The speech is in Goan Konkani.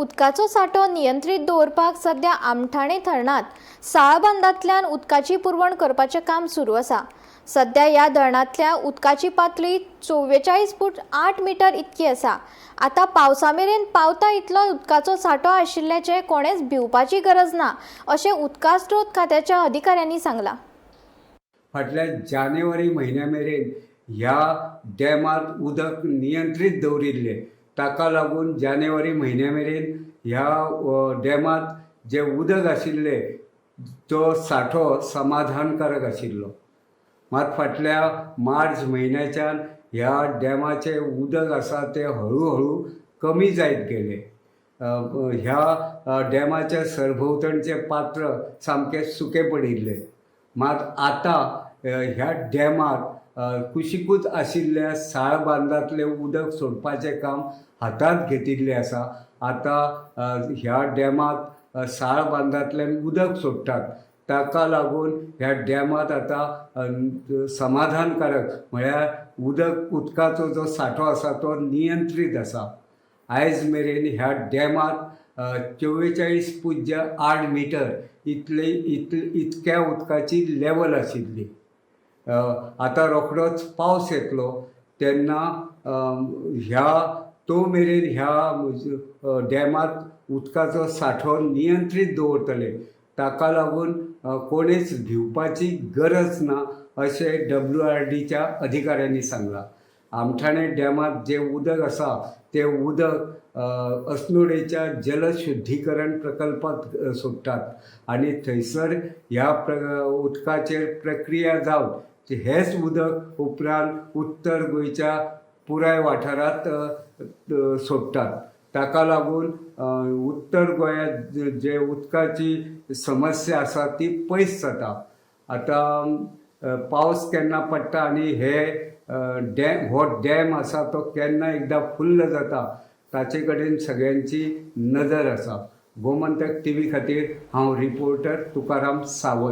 उदकाचो सांठो नियंत्रीत दवरपाक सध्या आमठाणे धरणांत साळबांदांतल्यान उदकाची पुरवण करपाचें काम सुरू आसा. सध्या ह्या धरणांतल्या उदकाची पातळी 44.8 मिटर इतकी आसा. आतां पावसा मेरेन पावता इतलो उदकाचो सांठो आशिल्ल्याचें कोणेच भिवपाची गरज ना, अशें उदका स्रोत खात्याच्या अधिकाऱ्यांनी सांगलां. फाटल्या जानेवारी म्हयन्या मेरेन ह्या डॅमांत उदक नियंत्रीत दवरिल्लें. ताका लागून जानेवारी म्हयन्या मेरेन ह्या डॅमांत जें उदक आशिल्लें तो सांठो समाधानकारक आशिल्लो. मात फाटल्या मार्च म्हयन्याच्यान ह्या डॅमाचें उदक आसा तें हळू हळू कमी जायत गेलें. ह्या डॅमाच्या सरभोंवतणचें पात्र सामकें सुकें पडिल्लें. मात आतां ह्या डॅमार कुशिकूच आशिल्ल्या साळ बांदांतलें उदक सोडपाचें काम हातांत घेतिल्लें आसा. आतां ह्या डॅमांत साळ बांदांतल्यान उदक सोडटात, ताका लागून ह्या डॅमांत आतां समाधानकारक म्हळ्यार उदकाचो जो सांठो आसा तो नियंत्रीत आसा. आयज मेरेन ह्या डॅमांत 44.8 मिटर इतले इतले इतक्या उदकाची लेवल आशिल्ली. आतां रोखडोच पावस येतलो तेन्ना ह्या तो मेरेन ह्या डॅमांत उदकाचो सांठो नियंत्रीत दवरतले. ताका लागून कोणेच भिवपाची गरज ना, अशें WRDच्या अधिकाऱ्यांनी सांगलां. आमठाणे डॅमांत जें उदक आसा तें उदक अस्नोडेच्या जलशुद्धीकरण प्रकल्पांत सोडटात आनी थंयसर ह्या उदकाचेर प्रक्रिया जावन हेंच उदक उपरांत उत्तर गोंयच्या पुराय वाठारांत सोडटात. ताका लागून उत्तर गोंयांत जे उदकाची समस्या आसा ती पयस जाता. आतां पावस केन्ना पडटा आनी हे डॅम हो डॅम आसा तो केन्ना एकदां फुल्ल जाता ताचे कडेन सगळ्यांची नदर आसा. गोमंतक TV खातीर हांव रिपोर्टर तुकाराम सावंत.